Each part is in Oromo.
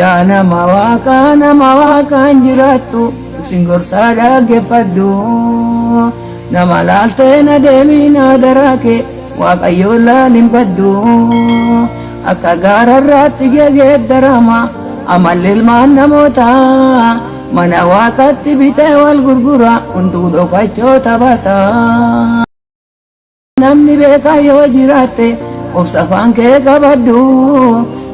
Yaa nama waaqaa nama waaqaan jiraattu isin gorsaa dhaggeeffadhu. Nama laaltee na deemiin adaraa kee waaqayyoon laalin baddu. Akka gaararraatti gegeeddarama amalli ilmaan namootaa mana waaqatti bitee wal gurgura hunduu dhokachoo taphata. Namni beekaa yoo jiraatte obsa afaan kee qabadhu.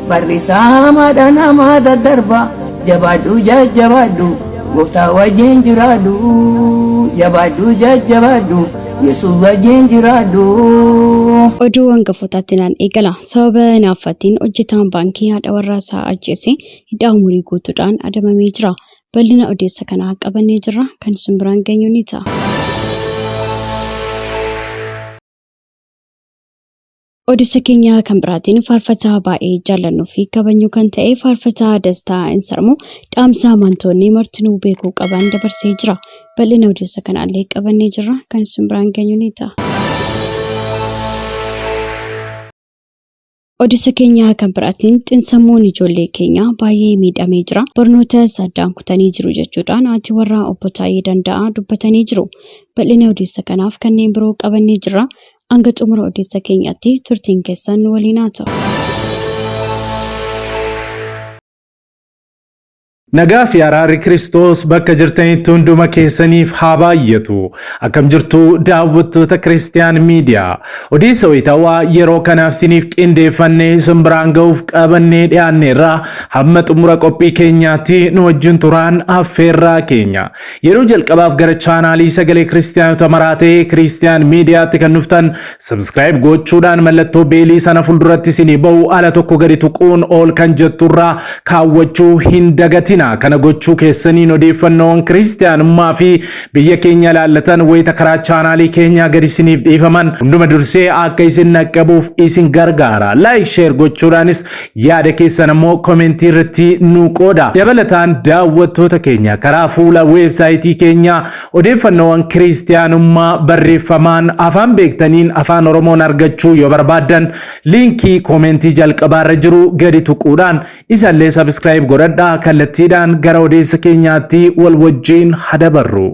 Barri isaa hamaadha namaa daddarba jabaadhu jajjabaadhu gooftaa wajjin jiraadhu. Jabaadhu jajjabaadhu Yesuus wajjin jiraadhu. Oduu hangafootaatti naan eegala. Sababa hinaaffatiin hojjetaan baankii haadha warraa isaa ajjeese hidhaa umurii guutuudhaan adabamee jira. Bal'ina odeessa kanaa qabannee jirra. Kan isin biraan geenyu ni ta'a. Odeessa keenya kan biraatiin faarfataa baay'ee jaallannuu fi kabajnu kan ta'e faarfataa Dastaa Insarmuu dhaamsa amantoonni martinuu beekuu qaban dabarsee jira. Bal'ina odeessa kanaallee qabannee jirra. Kan isin biraan geenyu ni ta'a. Odeessa keenya kan biraatiin xinsammuun ijoollee keenyaa baay'ee miidhamee jira. Barnootas addaan kutanii jiru jechuudhaan haati warraa obbo Taayyee Danda'aa dubbatanii jiru. Bal'ina odeessa kanaaf kanneen biroo qabannee jirra. Hanga xumura odeessa keenyaatti turtiin keessan nu waliin haa ta'u. Nagaa fi araarri Kiristoos bakka jirtanitti hunduma keessaniif haa baay'atu. Akkam jirtu daawwattoota Kiristiyaan Miidiyaa. Odeessa wayitaawaa yeroo kanaaf siniif qindeeffannee isin biraan ga'uuf qabannee dhiyaanneerra hamma xumura qophii keenyaatti nu wajjin turaan affeerraa keenya. Yeroo jalqabaaf gara chaanaalii sagalee Kiristiyaanota maraa ta'e Kiristiyaan Miidiyaatti kan dhuftan Subscribe gochuudhaan mallattoo beelii sana fuulduratti isinii bahu ala tokko gadi tuquun ol kan jetturraa kaawwachuu hin dagatina. Kana gochuu keessaniin odeeffannoowwan kiristiyaanummaa fi biyya keenya ilaallatan wayita karaa chaanaalii keenyaa gadi isiniif dhiifaman hunduma dursee akka isin dhaqqabuuf isin gargaara. Like share gochuudhaanis yaada keessan ammoo komentii irratti nu qooda. Dabalataan daawwattoota keenya karaa fuula weebsaayitii keenyaa Odeeffannoowwan Kiristiyaanummaa barreeffamaan afaan beektaniin Afaan Oromoon argachuu yoo barbaaddan liinkii koomentii jalqabaarra jiru gadi tuquudhaan isallee subscribe godhadhaa kallattiidhaan gara odeessa keenyaatti wal wajjiin ha dabarru.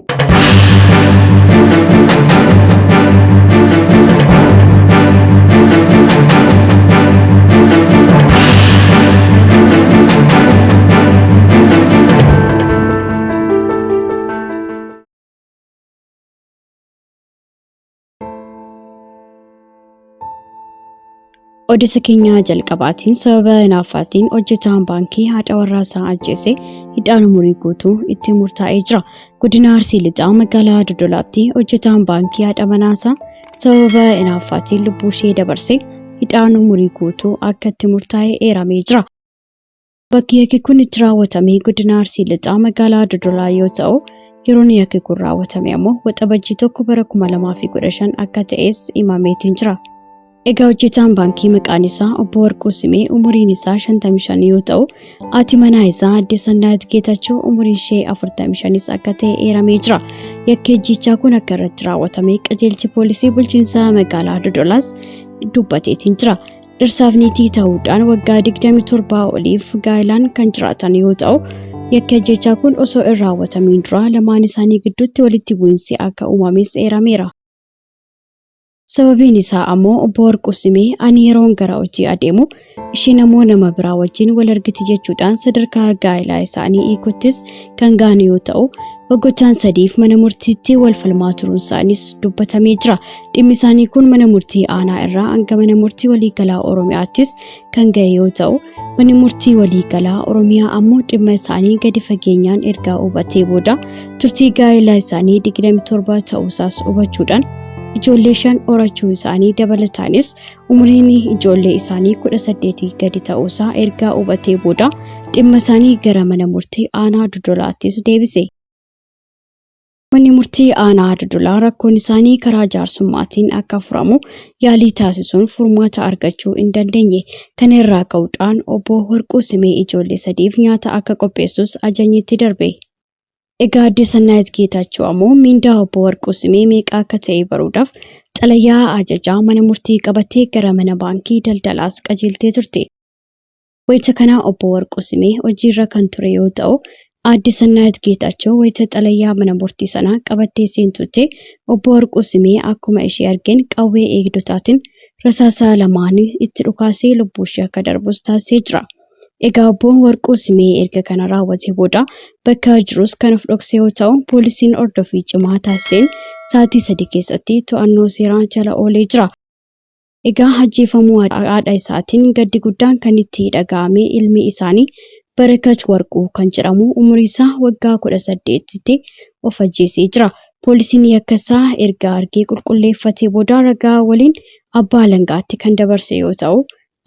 Odeessa keenya jalqabaatiin sababa hinaaffaatiin hojjetaan baankii haadha warraa isaa ajjeese hidhaan umurii guutuu itti murtaa'ee jira. Godina Arsii Lixaa magaalaa Dodolaatti hojjetaan baankii haadha manaa isaa sababa hinaaffaatiin lubbuu ishee dabarse hidhaan umurii guutuu akka itti murtaa'e eeramee jira. Bakki yakki kun itti raawwatame godina Arsii Lixaa magaalaa Dodolaa yoo ta'u, yeroon yakki kun raawwatame ammoo Waxabajjii 1 bara 2015 akka ta'es himameetiin jira. Egaa hojjetaan baankii maqaan isaa Obbo Warquu Simee umuriin isaa 55 yoo ta'u, haati manaa isaa Aadde Sannaayit Geetachoo umuriin ishee 45s akka ta'e eeramee jira. Yakki ejjiichaa kun akka irratti raawwatame qajeelchi poolisii bulchiinsa magaalaa Dodolaas dubbateetiin jira. Dhirsaaf niitii ta'uudhaan waggaa 27 oliif gaa'ilaan kan jiraatan yoo ta'u, yakki ajjeechaa kun osoo hin raawwatamiin dura lamaan isaanii gidduutti walitti bu'iinsi akka uumames eerameera. Sababiin isaa ammoo Obbo Warquu Simee ani yeroon gara hojii adeemu isheen ammoo nama biraa wajjin wal argiti jechuudhaan sadarkaa gaa'ilaa isaanii hiikuttis kan ga'an yoo ta'u, waggoottan sadiif mana murtiitti wal falmaa turuun isaaniis dubbatamee jira. Dhimmi isaanii kun mana murtii aanaa irraa hanga mana murtii waliigalaa Oromiyaattis kan ga'e yoo ta'u, manni murtii waliigalaa Oromiyaa ammoo dhimma isaanii gadi fageenyaan erga hubatee booda turtii gaa'ela isaanii 27 ta'uusaas hubachuudhaan ijoollee 5 horachuu isaanii dabalataanis umriin ijoollee isaanii 18 gadi ta'uusaa erga hubatee booda dhimma isaanii gara mana murtii aanaa Dodolaattis deebise. Manni murtii aanaa Dodolaa rakkoon isaanii karaa jaarsummaatiin akka furamu yaalii taasisuun furmaata argachuu hin dandeenye. Kana irraa ka'uudhaan obbo Warquu Simee ijoollee sadiif nyaata akka qopheessus ajajni itti darbe. Egaa Aadde Sannaayit Geetaachoo ammoo miindaa obbo Warquu Simee meeqa akka ta'e baruudhaaf xalayaa ajajaa mana murtii qabattee gara mana baankii daldalaas qajeeltee turte. Wayita kana obbo Warquu Simee hojiirra kan ture yoo ta'u, Aadde Sannaayit Geetaachoo wayita xalayaa mana murtii sanaa qabattee seentutti obbo Warquu Simee akkuma ishee argeen qawwee eegdotaatiin rasaasa lamaan itti dhukaasee lubbuu ishee akka darbus taasisee jira. Egaa obbo Warquu Simee erga kana raawwatee booda bakka jirus kan of dhokse yoo ta'u, poolisiin hordoffii cimaa taasiseen sa'aatii 3 keessatti to'annoo seeraa jala oolee jira. Egaa ajjeefamuu haadha isaatiin gaddi guddaan kan itti dhaga'ame ilmi isaanii Barakat Warquu kan jedhamu umurii isaa waggaa 18tti of ajjeesee jira. Poolisiin yakka isaa erga argee qulqulleeffatee booda ragaa waliin abbaa alangaatti kan dabarse yoo ta'u,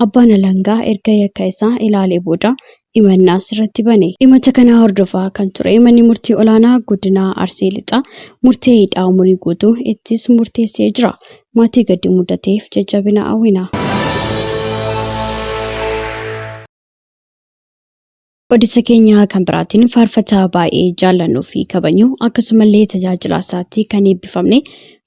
Abbaan alangaa erga yakka isaa ilaalee booda himannaas irratti bane. Himata kana hordofaa kan ture manni murtii olaanaa godina Arsii Lixaa murtee hidhaa umurii guutuu ittis murteessee jira. Maatii gaddi mudateef jajjabina hawwina. Odisa keenya kan biraatiin faarfataa baay'ee jaallannuu fi kabajnu akkasumallee tajaajila isaatti kan eebbifamne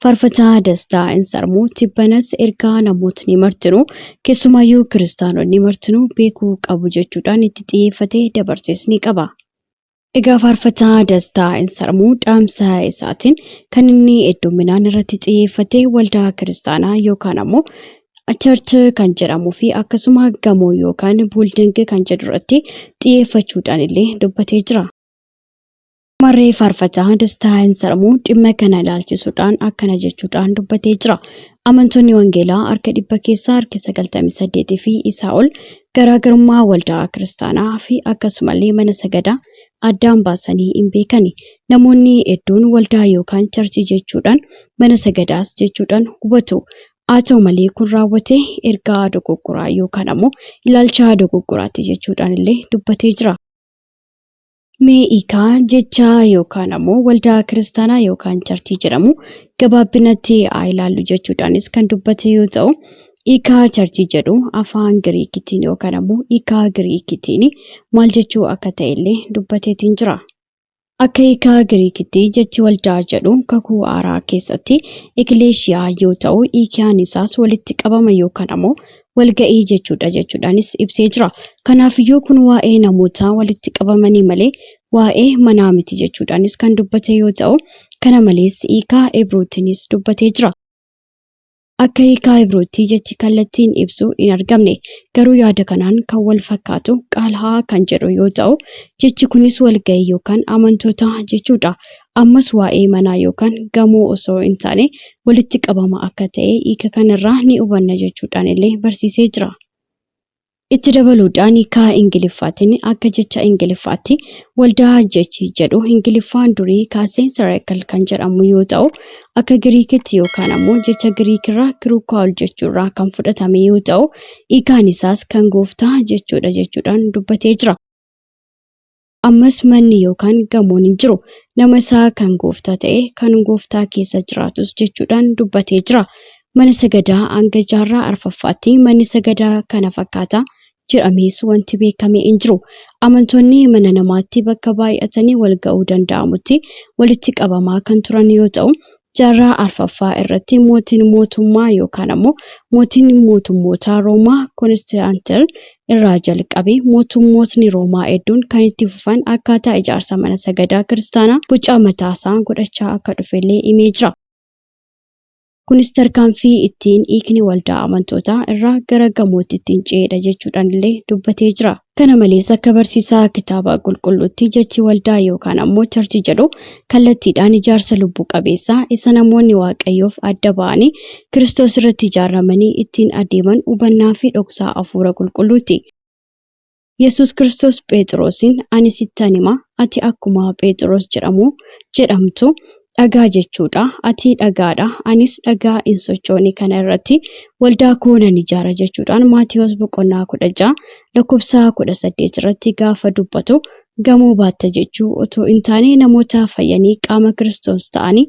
faarfataa Dastaa Insarmuu tibbanas ergaa namootni martinuu keessumaayyuu kiristaanonni martinuu beekuu qabu jechuudhaan itti xiyyeeffatee dabarses ni qaba. Egaa faarfataa Dastaa Insarmuu dhaamsa isaatiin kan inni hedduminaan irratti xiyyeeffate waldaa kiristaanaa yookaan ammoo Church kan jedhamuu fi akkasuma gamoo yookaan building kan jedhu irratti xiyyeeffachuudhaan illee dubbatee jira. Marree faarfataa Dastaa Insarmuu dhimma kana ilaalchisuudhaan akkana jechuudhaan dubbatee jira. Amantoonni wangeelaa harka dhibba keessaa harki 98 fi isaa ol garaagarummaa waldaa kiristaanaa fi akkasumallee mana sagadaa addaan baasanii hin beekani. Namoonni hedduun waldaa yookaan charchii jechuudhaan mana sagadaas jechuudhaan hubatu. Haa ta'u malee kun raawwatee ergaa dogoggoraa yookaan ammoo ilaalcha dogoggoraati jechuudhaan illee dubbatee jira. Mee hiikaa jecha yookaan ammoo waldaa kiristaanaa yookaan charchii jedhamu gabaabbinatti haa ilaallu jechuudhaanis kan dubbate yoo ta'u, hiikaa charchii jedhu afaan Giriikitiin yookaan ammoo hiikaa Giriikitiin maal jechuu akka ta'e illee dubbateetiin jira. Akka hiika Giriikitti jechi waldaa jedhu Kakuu Haaraa keessatti ekileeshiyaa yoo ta'u hiikaan isaas walitti qabama yookaan ammoo walga'ii jechuudha jechuudhaanis ibsee jira. Kanaafiyyuu kun waa'ee namoota walitti qabamanii malee waa'ee manaa miti jechuudhaanis kan dubbate yoo ta'u kana malees hiika Ibrootiinis dubbatee jira. Akka hiikaa Ibrootti jechi kallattiin ibsu hin argamne. Garuu yaada kanaan kan wal fakkaatu qaalhaa kan jedhu yoo ta'u, jechi kunis walga'ii yookaan amantoota jechuudha. Ammas waa'ee manaa yookaan gamoo osoo hin taane walitti qabama akka ta'e hiika kanarraa ni hubanna jechuudhaan illee barsiisee jira. Itti dabaluudhaan hiikaa Ingiliffaatiin akka jecha Ingiliffaatti waldaa jechi jedhu Ingiliffaan durii kaasee circle kan jedhamu yoo ta'u akka Giriikitti yookaan ammoo jecha Giriikirraa kirukaal jechuurraa kan fudhatame yoo ta'u hiikaan isaas kan gooftaa jechuudha jechuudhaan dubbatee jira. Ammas manni yookaan gamoon hin jiru. Nama isaa kan gooftaa ta'e kan gooftaa keessa jiraatus jechuudhaan dubbatee jira. Mana sagadaa hanga jaarraa arfaffaatti manni sagadaa kana fakkaata jedhamees wanti beekame hin jiru. Amantoonni mana namaatti bakka baay'atanii wal ga'uu danda'amutti walitti qabamaa kan turan yoo ta'u, jaarraa arfaffaa irratti mootiin mootummaa yookaan ammoo mootiin mootummoota Roomaa Koonistaantil irraa jalqabee mootummootni Roomaa hedduun kan itti fufan akkaataa ijaarsa mana sagadaa kiristaanaa boca mataasaa godhachaa akka dhufellee himee jira. Kunis tarkaanfii ittiin hiikni waldaa amantootaa irraa gara gamootti ittiin ce'edha jechuudhaan illee dubbatee jira. Kana malees akka barsiisaa kitaaba qulqulluutti jechi waldaa yookaan ammoo charchii jedhu kallattiidhaan ijaarsa lubbu qabeessaa isa namoonni Waaqayyoof adda ba'anii Kiristoos irratti ijaaramanii ittiin adeeman hubannaa fi dhoksaa hafuura qulqulluuti. Yesuus Kiristoos Pheexiroosiin ani sittan hima ati akkuma Pheexiroos jedhamu jedhamtu dhagaa jechuudha ati dhagaadha anis dhagaa hin sochoone kana irratti waldaa koo nan ijaara jechuudhaan Maatewos boqonnaa 16 lakkoofsa 18 irratti gaafa dubbatu gamoo baatta jechuu otoo hin taane namoota fayyanii qaama Kiristoos ta'anii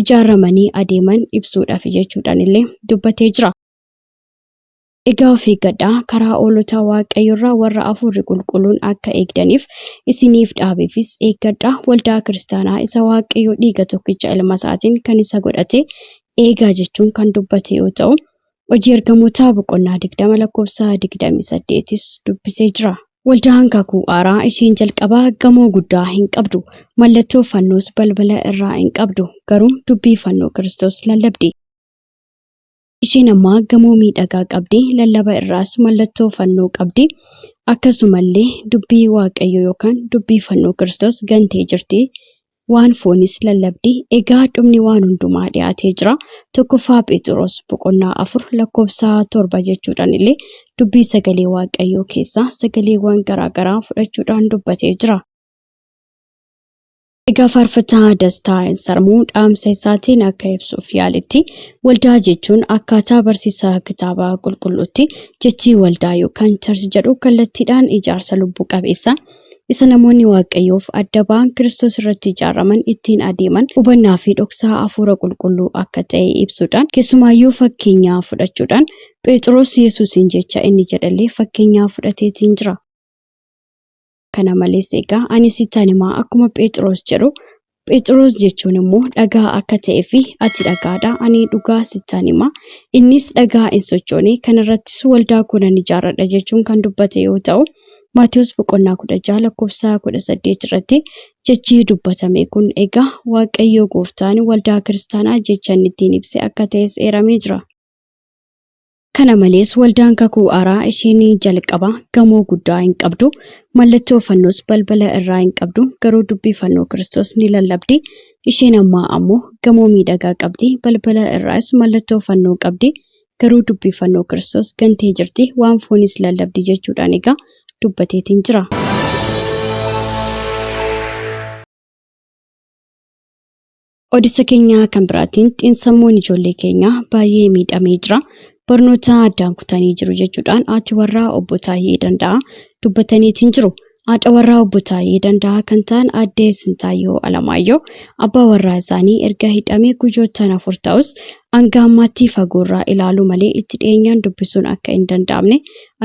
ijaaramanii adeeman ibsuudhaaf jechuudhaan illee dubbatee jira. Egaa of eeggadhaa, karaa hoolota Waaqayyo irraa warra hafuurri qulqulluun akka eegdaniif isiniif dhaabeefis eeggadhaa, waldaa kiristaanaa isa Waaqayyo dhiiga tokkicha ilma isaatiin kan isa godhate eegaa jechuun kan dubbate yoo ta'u, Hojii Ergamootaa boqonnaa 20 lakkoofsa 28 dubbisee jira. Waldaan Kakuu Haaraa isheen jalqabaa gamoo guddaa hin qabdu. Mallattoo fannoos balbala irraa hin qabdu. Garuu dubbii fannoo Kiristoos lallabdi. Isheen ammaa gamoo miidhagaa qabdi. Lallaba irraas mallattoo fannoo qabdi. Akkasumallee dubbii Waaqayyoo yookaan dubbii fannoo Kiristoos gantee jirti. Waan foonis lallabdi. Egaa dhumni waan hundumaa dhiyaatee jira. Tokkoffaa Phexros boqonnaa 4 lakkoofsa 7 jechuudhaan illee dubbii sagalee Waaqayyoo keessaa sagaleewwan garaagaraa fudhachuudhaan dubbatee jira. Egaa faarfataa Dastaa Insarmuu dhaamsa isaatiin akka ibsuuf yaaletti waldaa jechuun akkaataa barsiisa kitaaba qulqulluutti jechi waldaa yookaan church jedhu kallattiidhaan ijaarsa lubbu qabeessa isa namoonni Waaqayyoof adda ba'an Kiristoos irratti ijaaraman ittiin adeeman hubannaa fi dhoksaa hafuura qulqulluu akka ta'e ibsuudhaan keessumaayyuu fakkeenyaa fudhachuudhaan Phexros Yesuusiin jecha inni jedhallee fakkeenyaa fudhateetiin jira. Kana malees egaa ani sittan himaa akkuma Phexros jedhu Phexros jechuun immoo dhagaa akka ta'ee fi ati dhagaadha ani dhugaa sittan himaa innis dhagaa hin sochoone kanarrattis waldaa koo nan ijaarradha jechuun kan dubbate yoo ta'u Maatewos boqonnaa 16 lakkoofsa 18 irratti jechi dubbatame kun egaa Waaqayyo gooftaan waldaa kiristaanaa jecha inni ittiin ibse akka ta'es eeramee jira. Kana malees waldaan Kakuu Haaraa isheen jalqabaa gamoo guddaa hin qabdu, mallattoo fannoos balbala irraa hin qabdu, garuu dubbii fannoo Kiristoos ni lallabdi. Isheen ammaa ammoo gamoo miidhagaa qabdi, balbala irraas mallattoo fannoo qabdi, garuu dubbii fannoo Kiristoos gantee jirti, waan fooniis lallabdi jechuudhaan egaa dubbateetiin jira. Odisa keenya kan biraatiin xiinsammuun ijoollee keenyaa baay'ee miidhamee jira. Barnoota addaan kutanii jiru jechuudhaan haati warraa obbo Taayyee Danda'aa dubbataniitiin jiru. Haadha warraa obbo Taayyee Danda'aa kan ta'an aadde Sintaayyoo Alamaayyoo abbaa warraa isaanii erga hidhamee guyyoottan 4 ta'us hanga ammaatti fagoorraa ilaaluu malee itti dhiyeenyaan dubbisuun akka hin danda'amne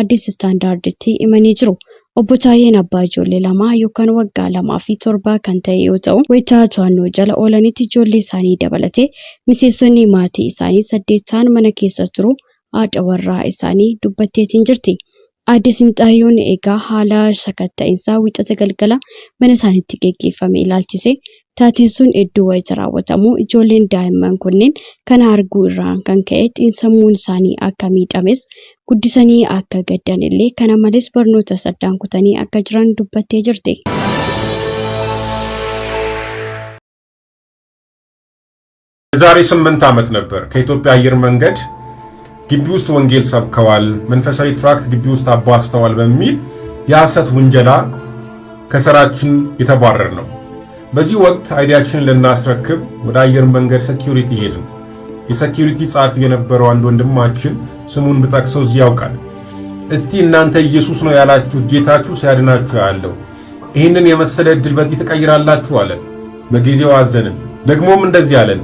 Addis Standarditti himanii jiru. Obbo Taayyeen abbaa ijoollee lamaa yookaan waggaa 2 fi 7 kan ta'e yoo ta'u, wayita to'annoo jala oolanitti ijoollee isaanii dabalatee miseensonni maatii isaanii 8 ta'an mana keessa turuu haadha warraa isaanii dubbatteetiin jirti. Aadde Sinxaayyoon egaa haala sakatta'insaa Wiixata galgala mana isaaniitti geggeeffame ilaalchisee Taateen sun hedduu wayita raawwatamu ijoolleen daa'imman kunneen kana arguu irraan kan ka'e xiinsammuun isaanii akka miidhames guddisanii akka gaddan illee kana malees barnootas addaan kutanii akka jiran dubbattee jirti. የዛሬ 8 ዓመት ነበር ከኢትዮጵያ አየር መንገድ ግቢ ውስጥ ወንጌል ሰብከዋል፣ መንፈሳዊ ትራክት ግቢ ውስጥ አባዝተዋል በሚል የሐሰት ውንጀላ ከስራችን የተባረርነው። በዚህ ወቅት ID ያችንን ልናስረክብ ወደ አየር መንገድ security ሄድን። የ security ጸሐፊ የነበረው አንድ ወንድማችን ስሙን ብጠቅሰው እዚህ ያውቃል። እስቲ እናንተ ኢየሱስ ነው ያላችሁት ጌታችሁ ሲያድናችሁ ያለው ይህንን የመሰለ እድል በዚህ ትቀይራላችሁ አለን። በጊዜው አዘንን። ደግሞም እንደዚህ አለን፣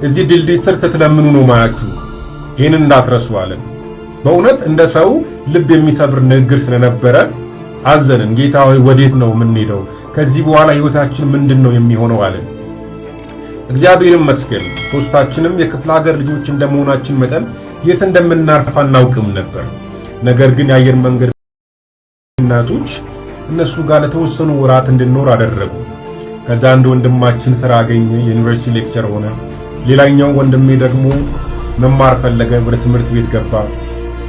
እዚህ ድልድይ ስር ስትለምኑ ነው ማያችሁ፣ ይህንን እንዳትረሱ አለን። በእውነት እንደ ሰው ልብ የሚሰብር ንግግር ስለነበረ አዘንን። ጌታ ሆይ ወዴት ነው የምንሄደው? ከዚህ በኋላ ህይወታችን ምንድን ነው የሚሆነው አለን። እግዚአብሔር ይመስገን ሶስታችንም የክፍለ ሀገር ልጆች እንደመሆናችን መጠን የት እንደምናርፍ አናውቅም ነበር። ነገር ግን የአየር መንገድ እናቶች እነሱ ጋር ለተወሰኑ ወራት እንድንኖር አደረጉ። ከዛ አንድ ወንድማችን ስራ አገኘ፣ የዩኒቨርሲቲ lecturer ሆነ። ሌላኛው ወንድሜ ደግሞ መማር ፈለገ፣ ወደ ትምህርት ቤት ገባ።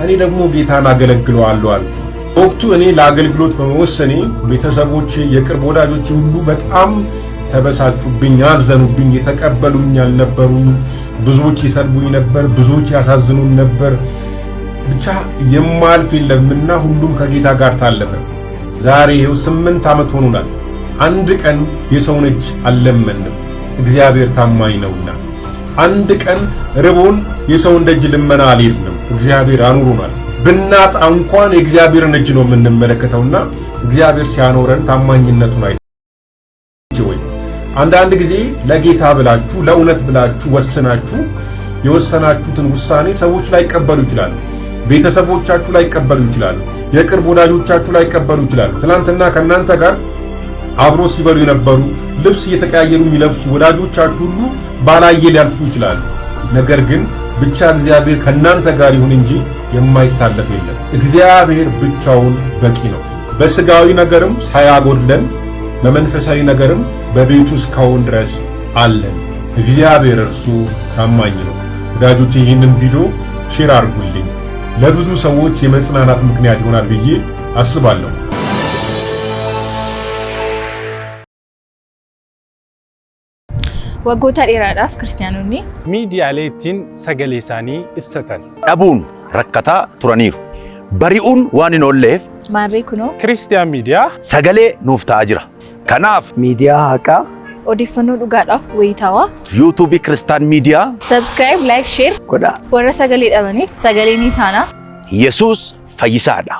እኔ ደግሞ ጌታን አገለግለዋለሁ አልኩ። በወቅቱ እኔ ለአገልግሎት በመወሰኔ ቤተሰቦቼ፣ የቅርብ ወዳጆቼ ሁሉ በጣም ተበሳጩብኝ፣ አዘኑብኝ። የተቀበሉኝ አልነበሩኝ። ብዙዎች ይሰድቡኝ ነበር፣ ብዙዎች ያሳዝኑን ነበር። ብቻ የማልፍ የለምና ሁሉም ከጌታ ጋር ታለፈ። ዛሬ ይኸው 8 ዓመት ሆኖናል። አንድ ቀን የሰውን እጅ አልለመንም፣ እግዚአብሔር ታማኝ ነውና። አንድ ቀን ርቦን የሰውን ደጅ ልመና አልሄድንም፣ እግዚአብሔር አኑሮናል። ብናጣ እንኳን የእግዚአብሔርን እጅ ነው የምንመለከተውና እግዚአብሔር ሲያኖረን ታማኝነቱን አይቼ ወይ አንዳንድ ጊዜ ለጌታ ብላችሁ ለእውነት ብላችሁ ወስናችሁ የወሰናችሁትን ውሳኔ ሰዎች ላይቀበሉ ይችላሉ። ቤተሰቦቻችሁ ላይቀበሉ ይችላሉ። የቅርብ ወዳጆቻችሁ ላይቀበሉ ይችላሉ። ትናንትና ከእናንተ ጋር አብሮ ሲበሉ የነበሩ ልብስ እየተቀያየሩ የሚለብሱ ወዳጆቻችሁ ሁሉ ባላየ ሊያልፉ ይችላሉ። ነገር ግን ብቻ እግዚአብሔር ከእናንተ ጋር ይሁን እንጂ የማይታለፍ የለም። እግዚአብሔር ብቻውን በቂ ነው። በስጋዊ ነገርም ሳያጎድለን በመንፈሳዊ ነገርም በቤቱ እስካሁን ድረስ አለን። እግዚአብሔር እርሱ ታማኝ ነው። ወዳጆቼ ይህንን ቪዲዮ share አድርጉልኝ። ለብዙ ሰዎች የመጽናናት ምክንያት ይሆናል ብዬ አስባለሁ። Waggoota dheeraadhaaf kiristaanonni miidiyaalee ittiin sagalee isaanii ibsatan dhabuun rakkataa turaniiru. Bari'uun waan hin oolleef maarree kunoo Kiristiyaan Miidiyaa sagalee nuuf ta'aa jira. Kanaaf Miidiyaa haqaa odeeffannoo dhugaadhaaf wayitaawaa yuutuubii Kiristaan Miidiyaa subscribe, like, share godhaa. Warra sagalee dhabaniif sagalee ni taana. Yesuus fayyisaadha.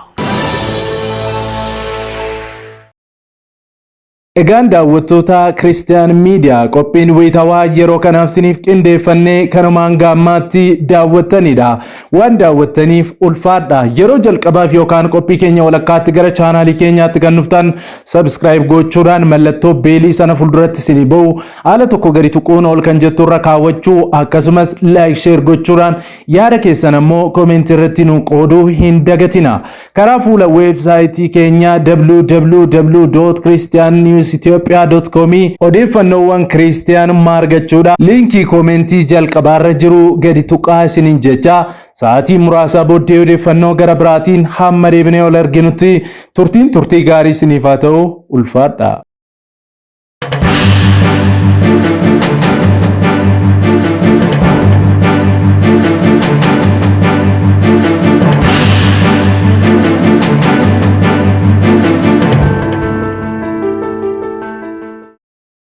Egaan daawwattoota Kiristiyaan Miidiyaa, qophiin wayitawaa yeroo kanaaf isiniif qindeeffannee kanumaan gaammaatti daawwattanidha. Waan daawwattaniif ulfaadha. Yeroo jalqabaaf yookaan qophii keenya walakkaatti gara chaanaalii keenyaatti kan dhuftan subscribe gochuudhaan mallattoo beelii sana fuulduratti isinii ba'u haala tokko gadi tuquun ol kan jettu irra kaawwachuu, akkasumas like, share gochuudhaan yaada keessan ammoo koomentii irratti nu qooduu hin dagatina. Karaa fuula weebsaayitii keenyaa www.christiannewsethiopia.com odeeffannoowwan kiristiyaanummaa argachuudha. Liinkii koomentii jalqabaarra jiru gadi tuqaa isiniin jecha, sa'aatii muraasa booddee odeeffannoo gara biraatiin hamma deebinee ol arginutti turtiin turtii gaarii isiniif haa ta'u, ulfaadha.